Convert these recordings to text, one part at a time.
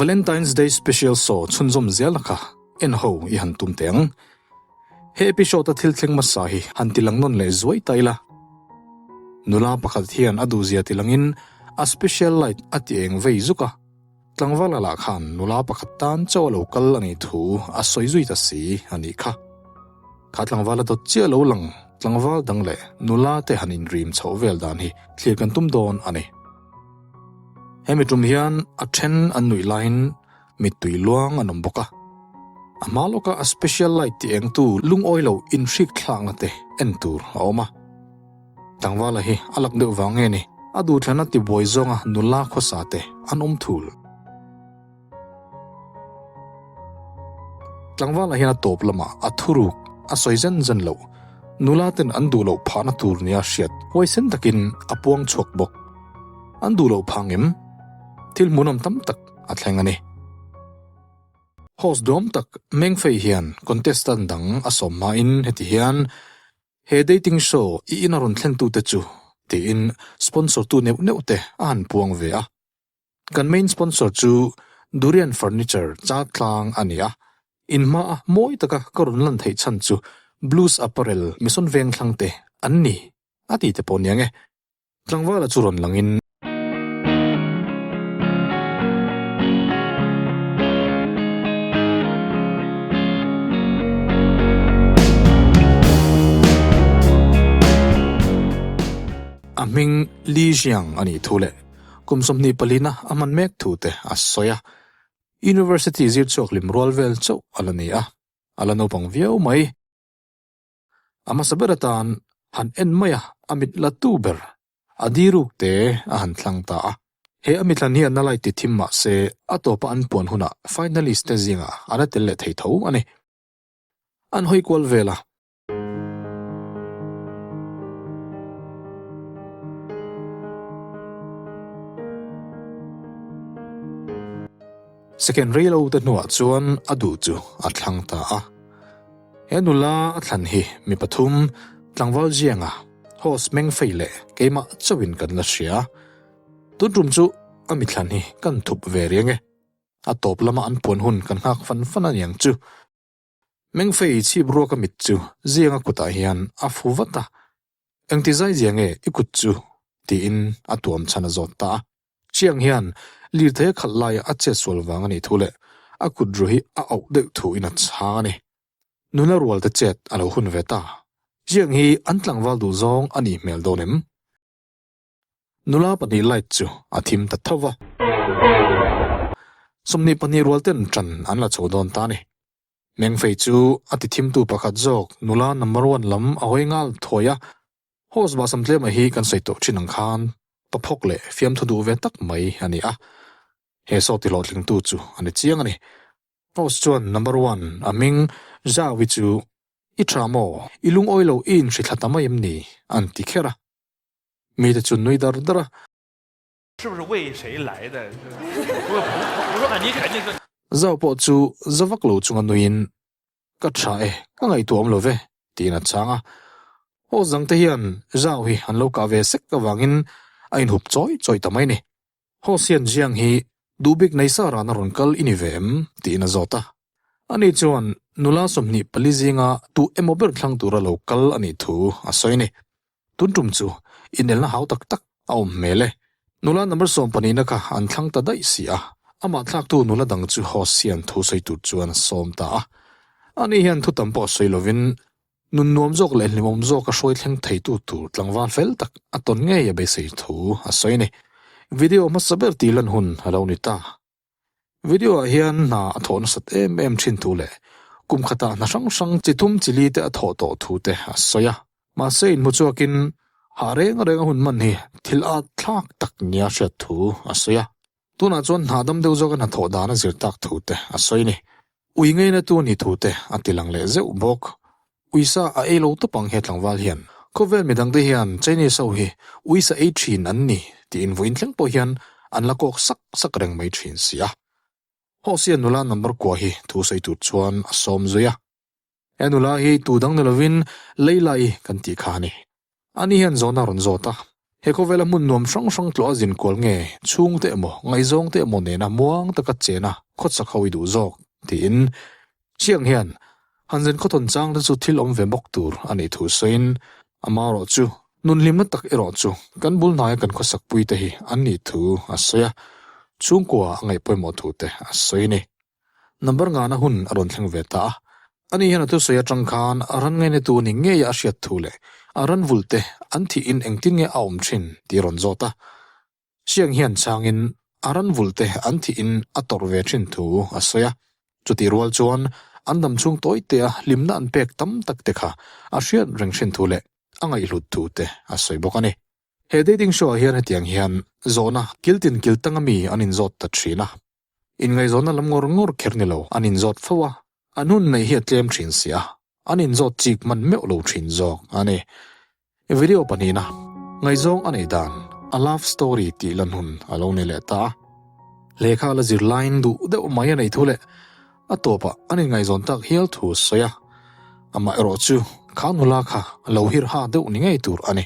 Valentine's Day Special Show chhunzawm zel kha en ho i han tum teh ang. He episode a thil thleng hmasa hi han ti lang nawn leh zuai ta ila. Nula pakhat hian a duhzia ti langin a special light a ti eng vei zuk a. Tlangvala lah khan nula pakhat tan chauh a lo kal a nih thu a sawi zui ta si a nih kha. Kha tlangvala dawt chiah lo lang tlangval dang leh nula te han inrim chhoh vel dan hi thlir kan tum dawn a ni. Hemi tum hian a then an nuih laiin mittui luang an awm bawk a. A hma lawka a special light ti engtu lungawi lo inhrik thlakna te en tur a awm a. Tlangvala hi a lak deuh vang nge ni? A duhthlan a tibuai zawnga nula khawsa te an awm thul. Tlangvala hian a tawp lamah a thuruk a sawi zen zen loh. Nula ten an duh loh phahna tur nia hriat huaisen takin a puang chhuak bawk. An duh loh phah ngem? Thil hmuhnawm tam tak a thleng a ni. Host duam tak Mengfei hian contestant dang a sawm hmain heti hian He dating show i in a rawn thlen tute chu tiin sponsor tu neuh neuh te a han puang ve a. Kan main sponsor chu Durian Furniture Chaltlang a ni a, in hma a mawi taka ka rawn lan theih chhan chu Blues Apparel Mission Vengthlang te an ni a ti te pawh niang e. Tlangvala chu rawn langin. A hming Li Jiang a nih thu leh kum 24 na a hman mek thu te a sawi a. University zir chhuak hlim rual vel chauh a la ni a, a la naupang viau mai. A hmasa ber atan han en mai a, a mit la tu ber a diruk te a han thlang ta a. He a mithlan hi a na lai ti thim mah se a tawpa an puan hunah finalist te zingah a la tel leh thei tho a ni. An hawi kual vel a. Second rei lo te hnuah chuan a duh chu a thlang ta a. He nula a thlan hi mi pathum tlangval zianga host meng fei leh keimah chauhin kan la hria. Tun tum chu a mi thlan hi kan thup ve riang e. A tawp lama an puan hun kan nghak fan fan a niang chu. Meng fei chhip ruak a mit chu zianga kutah hian a fu vat a. Engti zai zia nge i kut chu? tiin a tuam chhan a zawt ta a. Chiang hian lirthei a khalh laia a chet sual vang a nih thu leh a kut ru hi a auh deuh thu in a chhang a ni. Nula rual te chet a lo hun ve ta. Chiang hi an tlangval duh zawng a nih hmel dawn em? Nula pahnih light chu a thim ta tho va. 22 rual ten ṭan an la chho dawn ta a ni. Mengfei chu a ti thimtu pakhat zawk nula number one lam a hawi nghal thuai a. Host Basam tlema hi kan sawi tawh thin ang khan paphawk leh fiamthu duh ve tak mai a ni a. He saw ti hlawhtlingtu chu a ni chiang a ni. Host chuan number one a hming Zhao-i chu i tha maw? I lungawi lo i inhri thla ta mai em ni? an ti kher a. Mite chu nui dar dar a. Zau pawh chu za vak lo chunga nuiin, Ka tha e, ka ngaihtuah awm lo ve, tiin a chhang a. Host dangte hian Zau hi an lo kah ve sek avangin a inhup chawi chawi ta mai ni. Host hian Jiang hi duh bik nei sa rana rawn kal i ni ve em? tiin a zawt a. Ani chuan nula 24 zinga tu emaw ber thlang tura lo kal a nih thu a sawi a ni. Tun tum chu inelna hau tak tak a awm hmel e. Nula number 12 na kha an thlang ta daih si a, amah thlaktu nula dang chu host hian thu sawi tur chuan a sawm ta a. Ani hian thu tam pawh sawi lovin nun nuam zawk leh hlimawm zawk a hruai thleng theitu tur tlangval fel tak a tawn ngei a beisei thu a sawi a ni. Video hmasa ber tih lan hun a lo ni ta. Video ah hian hna a thawh nasat em em thin thu leh kum khatah hna hrang hrang chi thum chi li te a thawh tawh thu te a sawi a. Mahse inhmu chhuakin hah reng reng a hun hman hi thil at thlak tak nia hriat thu a sawi a. Tunah chuan hna dam deuh zawka hna thawh dan a zir tak thu te a sawi a ni. Ui ngeina tu a nih thu te a ti lang leh zeuh bawk. Uisa a ei lo tawp ang he tlangval hian. Khawvel midang te hian Chinese ho hi uisa ei thin an ni tiin vawiin thleng pawh hian an la kawk sak sak reng mai thin si a. Hawsia nula number kua hi thu sawi tur chuan a sawm zui a. He nula hi tu dang ni lovin Leila-i kan tih kha a ni. Ani hian zawhna a rawn zawt a. He khawvela hmun nuam hrang hrang tlawh a zin kual nge, chhungte emaw, ngaihzawngte emaw nena muang taka chena khawchak ho i duh zawk, tiin Chiang hian han zin khawthawn chang te chu thil awm ve bawk tur a nih thu sawiin, amaherawh chu nun hlimna tak erawh chu kan bul hnaia kan khawsak pui te hi an nih thu a sawi a, chhungkua a ngaih pawimawh thu te a sawi a ni. Number ngana hun a rawn thleng ve ta a, ani hian a thusawi atang khan a ran ngainatu ni ngeia a hriat thu leh a ran vulh te an thihin engtin nge a awm thin tih a rawn zawt a. Chiang hian changin a ran vulh te an thihin a tawrh ve thin thu a sawi a. Chutih rual chuan an dam chhung tawi tea hlimna an pek tam tak te kha a hriat reng thin thu leh a ngaihhlut thu te a sawi bawk a ni. He dating show ah hian hetiang hian zawhna kiltin kiltanga mi an inzawt ta thin a. Inngaihzawnna lam ngawr ngawr kher ni lo, an inzawt fo a, an hun neih hi a tlem thin si a, an inzawt chik hman meuh lo thin zawk a ni. Video pahnihna, Ngaihzawng a neih dan, a love story tih lan hun a lo ni leh ta a. Lehkha la zir laiin duh deuh mai a neih thu leh a tawpah an inngaihzawn tak hial thu a sawi a. Amah erawh chu kha nula kha lo hirha deuh ni ngei tur a ni.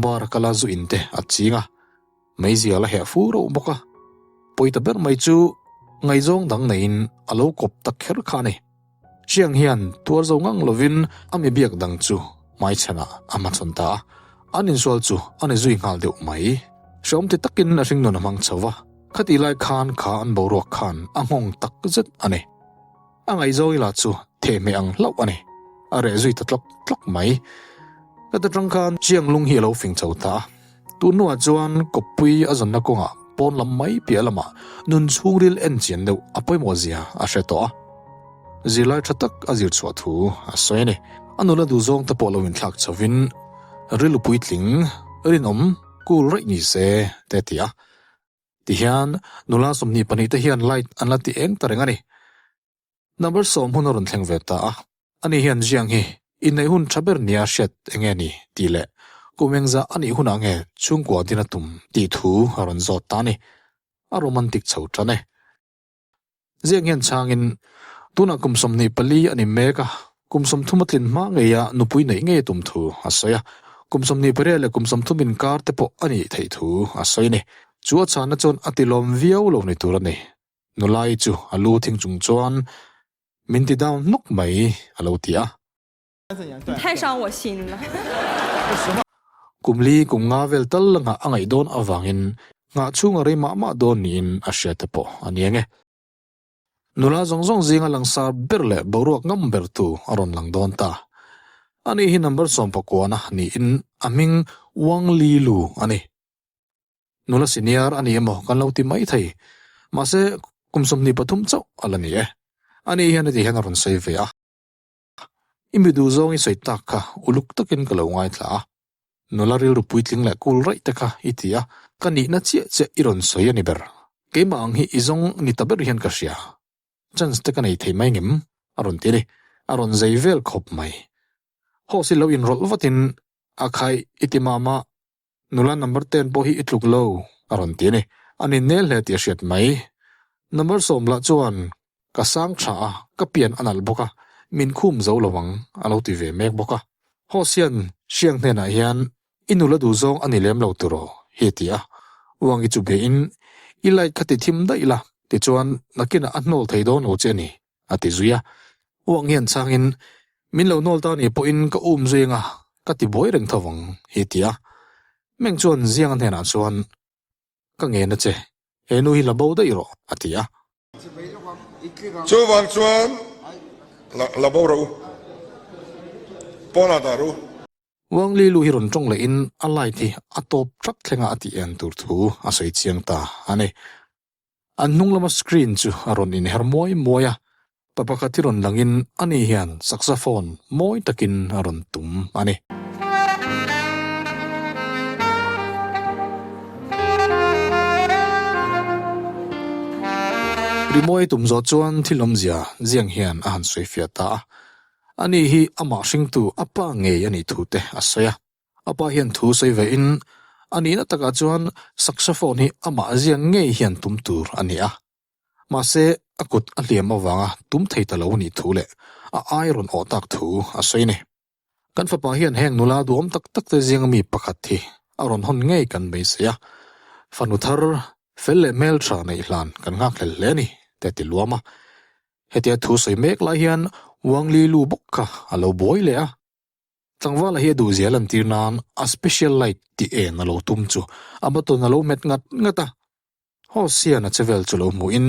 Bar kala zu in te a ching a. Meizial a heh fu reuh bawk a, pawi ta ber mai chu ngaihzawng dang neiin a lo kawp ta kher kha a ni. Chiang hian tuar zo ngang lovin a mi biak dang chu hmaichhanah a hmachhawn ta a, an insual chu a ni zui nghal deuh mai. Hrehawm ti takin a hringnun a hmang chho va, khatih lai khan kha an boruak khan a nghawng tak zet a ni. A ngaihzawng ila chu thehmeh ang hlauh a ni. A reh zui ta tlawk tlawk mai. Ka ta tang khan Chiang lung hi a lo fing chho ta a. Tun hnuah chuan kawppui a zawnna kawngah pawn lam mai piah lamah nun chhungril en chian deuh a pawimawh zia a hre tawh a. Zirlai tha tak a zir chhuah thu a sawi a ni. A nula duhzawng te pawh lo inthlak chhovin rilru puitling rinawm cool raih ni se te a ti a. Tihian nula 22 te hian light an la ti eng ta reng a ni. Number sawm hun a rawn thleng ve ta a, ani hian Jiang hi inneih hun tha ber nia hriat eng nge ni tih leh kum engzah a nih hunah nge chhungkua din a tum tih thu a rawn zawt ta a ni. A romantic chho tan e. Ziang hian chhangin, Tunah kum 24 a ni mek a, kum 30 a tlin hma ngeia nupui neih ngei a tum thu a sawi a. Kum 28 leh kum 30 inkar te pawh a nih theih thu a sawi a ni. Chu a chhanna chuan a tilawm viau lo ni tur a ni. Nulai chu a lu thing chung chuan min ti down hnawk mai a lo ti a. Kum li kum nga vel tal la nghah a ngaih dawn avangin nghah chhung a rei mah mah dawn niin a hria te pawh a ni ang e. Nula zawng zawng zinga langsar ber leh boruak ngam ber tu a rawn lang dawn ta. Ani hi number sawmpakuana niin a hming Wang Li Lu a ni. Nula senior a ni emaw kan lo ti mai thei. Mahse kum 23 chauh a la ni e. Ani hian heti hian a rawn sawi ve a. I mi duh zawng i sawi tak kha uluk takin ka lo ngaithla a. Nula rilru puitling leh kul raih te kha i ti a, ka nihna chiah chiah i rawn sawi a ni ber. Keimah ang hi i zawng ni ta ber hian ka hria. Chance te ka nei thei mai ngem? a rawn ti a ni. A rawn zei vel khawp mai. Host hi lo inrawlh vatin a khai i ti mah mah. Nula number ten pawh hi i tluk lo, a rawn ti a ni. A ni nel hle tih a hriat mai. Number sawm lah chuan ka sang tha a, ka pian a nalh bawk a, min khum zo lo ang, a lo ti ve mek bawk a. Host hian Hriang hnenah hian i nula duh zawng a ni lem lo tiraw? hi a ti a. Uangi chu be in, I light kha ti thim daih la, tichuan nakinah a hnawl thei dawn lo che a ni, a ti zui a. Uang hian changin, Min lo nawl ta nih pawhin ka um zui anga ka ti buai reng tho vang, hi ti a. Meng chuan Zianga hnenah chuan, Ka ngen a che, he nu hi la bo daih rawh, a ti a. Chuvang chuan la bo rawh u, pawnah dah rawh u. Wang Li lu hi rawn tawng lehin a light hi a tawp tlat thlenga a tih en tur thu a sawi chiang ta a ni. An hnung lama screen chu a rawn inher muai muai a, pa pakhat hi rawn langin ani hian saxophone mawi takin a rawn tum a ni. Rimawi tum zawh chuan thil awmzia ziang hian a han sawi fiah ta a, ani hi amah hringtu a pa ngei a nih thu te a sawi a. A pa hian thu sawi ve in a nihna takah chuan saxophone hi amah ziak ngei hian tum tur a ni a. Mahse, a kut a hliam avanga tum thei ta lo nih thu leh a ai rawn awh tak thu a sawi a ni. Kan fapa hian heng nula duhawm tak tak te zinga mi pakhat hi a rawn hawn ngei kan beisei a, fanu thar fel leh hmeltha neih hlan kan nghakhlel hle a ni, te a ti luam a. Hetia thu sawi mek lai hian Wang Li lu bawk kha a lo buai leh a. Tlangvala hi a duhzia lantir nan a special light tih en a lo tum chu a button a lo hmet ngat ngat a. Host hian a chevel chu lo hmuhin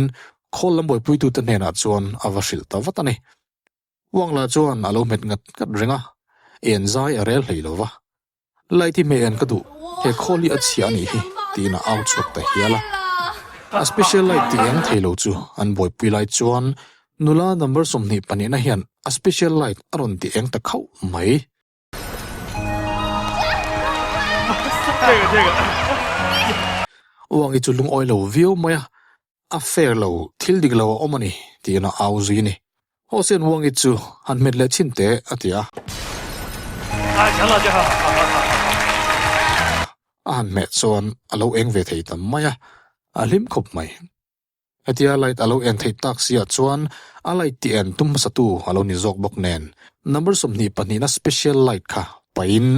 khawl lam buaipuitute hnenah chuan a va hrilh ta vat a ni. Wang lah chuan a lo hmet ngat ngat reng a, en zai a rel hlei lo va. Light hi hmeh en ka duh, he khawl hi a chhia a nih hi, tiin a au chhuak ta hial a. A special light tih eng thei lo chu an buaipui lai chuan nula number 22 na hian a special light a rawn ti eng ta khauh mai. Uangi chu lungawi lo viau mai a, a fair lo, thil dik lo a awm a ni, tiin a au zui a ni. Hossein Uangi chu han hmet leh chhin teh, a ti a. A han hmeh chuan a lo eng ve thei ta mai a, a hlim khawp mai. Hetia light a lo en theih tak si ah chuan a light tih en tum hmasa tu a lo ni zawk bawk nen number 22 na special light kha paih in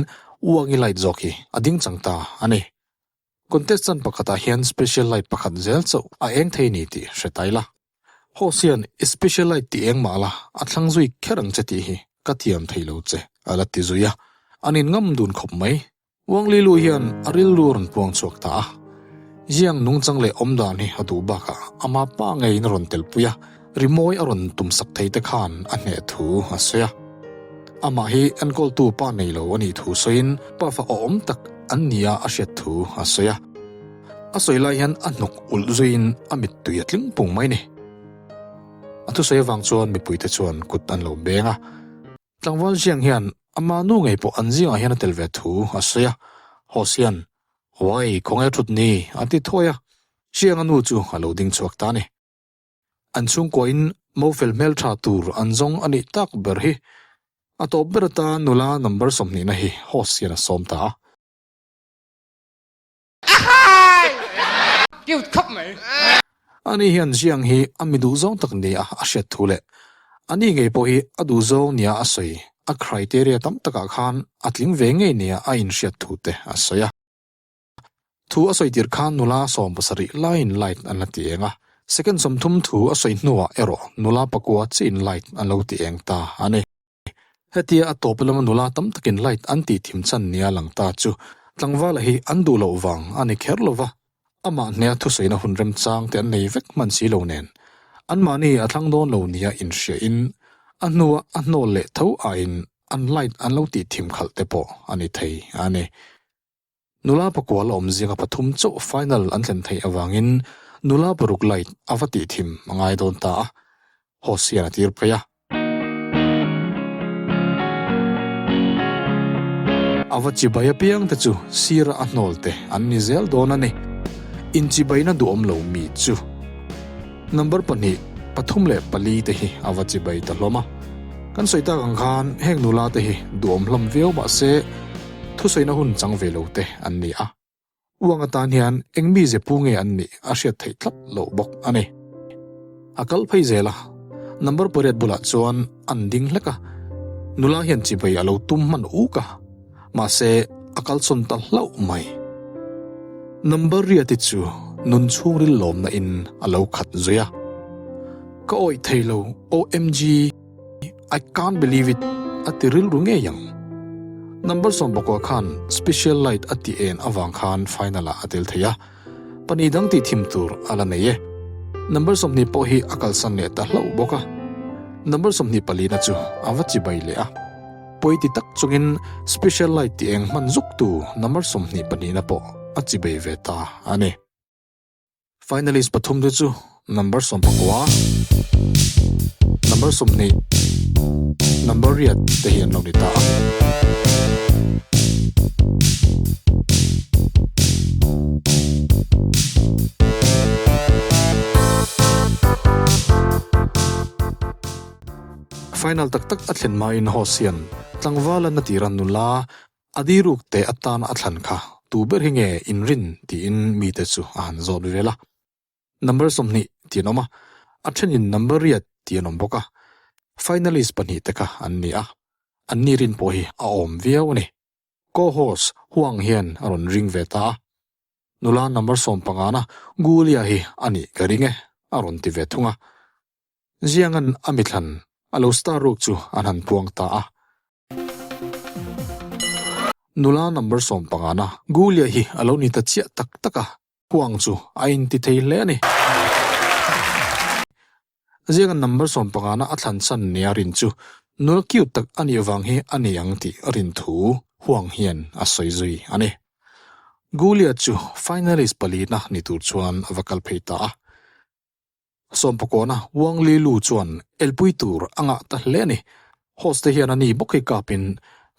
Uangi light zawk hi a ding chang ta a ni. Contestant pakhat ah hian special light pakhat zel chauh a eng thei ni tih hre ta ila. Host hian i special light tih eng mah la a thlang zui kher ang che tih hi ka thiam thei lo che a la ti zui a, an in ngam dun khawp mai. Wang Lilu hian a rilru a rawn puang chhuak ta a, Jiang nungchang leh awmdan hi a duh bakah ama pa ngeiin a rawn telpui a, rimawi a rawn tumsak thei te khan a hneh thu a sawi a. Amah hi enkawltu pa nei lo a nih thu sawiin pafa awhawm tak an nia a hriat thu a sawi a. A sawi lai hian a hnuk ulh zuiin a mittui a tling pung mai a ni. A thusawi avang chuan mipuite chuan kut an lo beng a. Tlangval Jiang hian ama nu ngei pawh an zingah hian a tel ve thu a sawi a, Host hian, Huai, khawnge a thut ni? a ti thuai a, Jiang-a nu chu a lo ding chhuak ta a ni. An chhungkuain mofel hmeltha tur an zawng a nih tak ber hi a tawp ber atan nula number 20 na hi host hian a sawm ta a. Ani hian Jiang hi a mi duhzawng tak nia a hriat thu leh ani ngei pawh hi a duhzawng nia a sawi a criteria tam takah khan a tling ve ngei nia a inhriat thu te a sawi a. Thu a sawi tir khan nula 70 laiin light an la ti eng a, second 30 thu a sawi hnuah erawh nula pakua chiin light an lo ti eng ta a ni. Hetia a tawp lama nula tam takin light an tih thim chan nia lang ta chu tlangvala hi an duh loh vang a ni kher lo va, amah hnea thusawina hun remchang te an nei vek hman si lo nen anmahni a thlang dawn lo nia inhriain a hnua a hnawl leh tho aiin an light an lo tih thim khalh te pawh a ni thei a ni. Nula pakua la awm zinga pathum chauh final an thlen theih avangin nula paruk light a va tih thim a ngai dawn ta a, host hian a tir phei a. A va chibai apiang te chu sira a hnawl te an ni zel dawn a ni. Inchibaina duhawm lo mi chu. Number pahnih, pathum leh pali te hi a va chibai ta hlawm a. Kan sawi tak ang khan heng nula te hi duhawm hlawm viau mahse, Thusawiina hun chang ve lo te an ni a, uang atan hian eng mi ze pu nge an nih a hriat theih tlat loh bawk a ni. A kal phei zel a, number pariat bulah chuan an ding hlek a, nula hian chibai a lo tum hman uk a, mahse a kalsawn ta hlauh mai. Number riat-i chu nun chhungril lawmna in a lo khat zui a, Ka awih thei lo, OMG! I can't believe it a ti rilru ngei ang. Number 11 khan special light a ti en avang khan final ah a tel thei a, pahnih dang tih thim tur a la nei e. Number 20 pawh hi a kalsan leh ta hlauh bawk a. Number 24 na chu a va chibai leh a. Pawi ti tak chungin special light ti eng hman zuk tu number 22 na pawh a chibai ve ta a ni. Finalist pathum te chu number 19, number 20, number riat te hi an lo ni ta a. Final tak tak a thlen hmain host hian tlangvala na tira nula A diruk te atana a thlan kha tu ber hi nge inrin tiin mite chu a han zawt vel a. Number 20 tih an awm a, a thenin number riat tih an awm bawk a. Finalist pahnih te kha an ni a, an ni rin pawh hi a awm viau a ni. Co-host Huang hian a rawn ring ve ta a. Nula number sawmpangana Gulia hi a nih ka ring e, a rawn ti ve thung a. Zianga'n a mithlan a lo star ruk chu an han puang ta a. Nula number sawmpangana Gulia hi a lo ni ta chiah tak tak a, Huang chu a inti thei hle a ni. Zianga'n number sawmpangana a thlan chhan nia rin chu nula cute tak a nih vang hi a ni ang tih rin thu Huang hian a sawi zui a ni. Gulia chu finalist palina ni tur chuan a va kal phei ta a. Sawmpakawna Wang Li Lu chuan elpui tur a ngah ta hle a ni. Host te hian a ni bawk hi kapin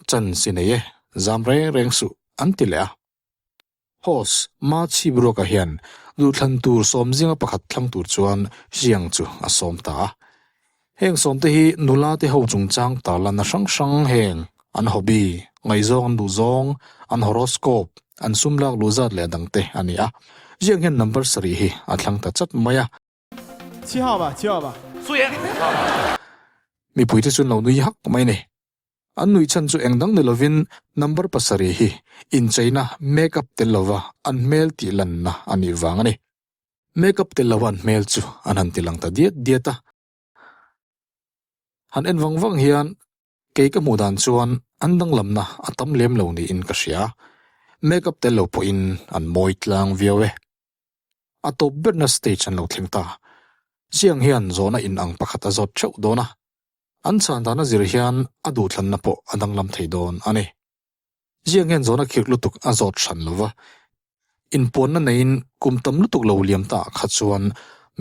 chance i nei e, zam reng reng suh an ti leh a. Host Ma Chhip Ruaka hian duhthlan tur sawm zinga pakhat thlang tur chuan Xiang chu a sawm ta a. Heng sawmte hi nula te ho chungchang tarlanna hrang hrang heng an hobby, ngaihzawng an duhzawng, an horoscope, an sum lak luh zat leh dangte a ni a. Ziang hian number sarih hi a thlang ta chat mai a. Mipuite chu an lo nui hak mai a ni. An nuih chhan chu eng dang ni lovin number pasarih hi incheina make-up tel lova an hmel tih lanna a nih vang a ni. Make-up tel lo an hmel chu an han ti lang ta diat diat a. Han en vang vang hian kei ka hmuh dan chuan an danglamna a tam lem lo niin ka hria. Make-up tel lo pawhin an mawi tlang viau e. A tawp berna stage an lo thleng ta. Chiang hian zawhna in ang pakhat a zawt theuh dawn a. An chhan dan a zir hian a duhthlanna pawh a danglam thei dawn a ni. Ziang hian zawhna khirh lutuk a zawt hran lo va, inpuanna neiin kum tam lutuk lo liam ta kha chuan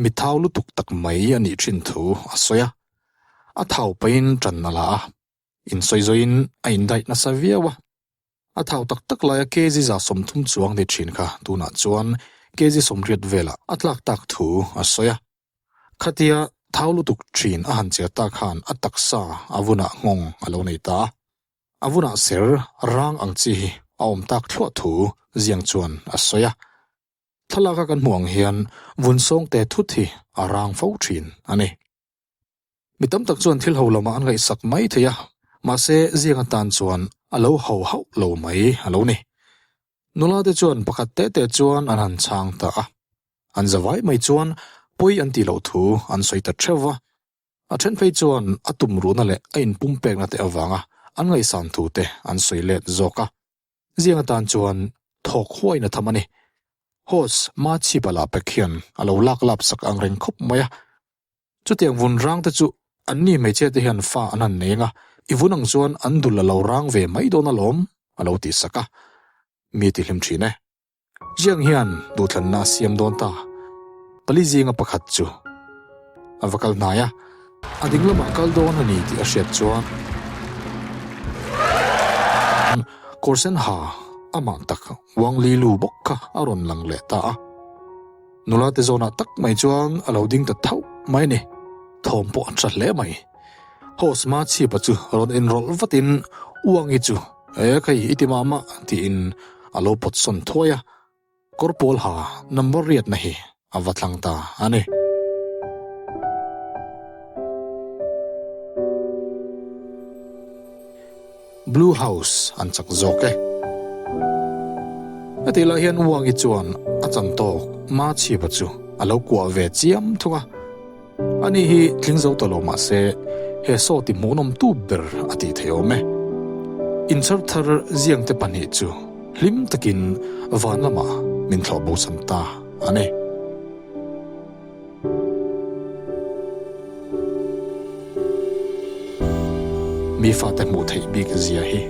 mi thau lutuk tak mai a nih thin thu a sawi a. A thau pahin ṭan a la a, insawi zawiin a indaih nasa viau a. A thau tak tak laia kg 30 chuang ni thin kha tunah chuan kg 80 velah a tlak tak thu a sawi a. Khatia thau lutuk thin a han cher tak khan a taksa a vunah nghawng a lo nei ta a. A vunah ser rang ang chi hi a awm tak thluah thu Ziang chuan a sawi a. Thlalaka kan hmuh ang hian vun sawngte thut hi a rang fo thin a ni. Mi tam tak chuan thil ho lamah an ngaihsak mai thei a, mahse Ziang atan chuan a lo ho hauh lo mai a lo ni. Nula te chuan pakhat te te chuan an han chhang ta a. An zavai mai chuan pawi an tih loh thu an sawi ta theuh va. A then phei chuan a tum ruhna leh a inpumpekna te avanga an ngaihsan thu te an sawi let zawk a. Ziang atan chuan thawk huain a tham a ni. Host Ma Chhipa lah pek hian a lo lak lap sak ang reng khawp mai a. Chutiang vun rang te chu anni hmeichhia te hian fa an han nei anga, i vun ang chuan an dul a lo rang ve mai dawn alawm a lo ti sak a. Mi ti hlim thin e. Ziang hian duhthlanna a siam dawn ta. Pali zinga pakhat chu a va kal hnai a, a ding lamah kal dawn a ni tih a hriat chuan kawr sen ha amah tak Wang Li Lu bawk kha a rawn lang leh ta a. Nula te zawnah tak mai chuan a lo ding ta thauh mai a ni. Thawm pawh a tha hle mai. Host Ma Chhipa chu rawn inrawlh vatin Uangi chu E khai i ti mah mah tiin a lo pawt sawn thuai a, kawr pawl ha number riatna hi a va tlang ta a ni. Blue House an chak zawk e. Hetih lai hian Uangi chuan a chan tawk Ma Chhipa chu a lo kuah ve chiam thung a. Ani hi tling zo ta lo mah se he saw ti hmuhnawm tu ber a tih thei awm e. Inchhar thar ziangte pahnih chu hlim takin van lamah min thlawh bosan ta a ni. Mi fate hmuh theih bik zia hi.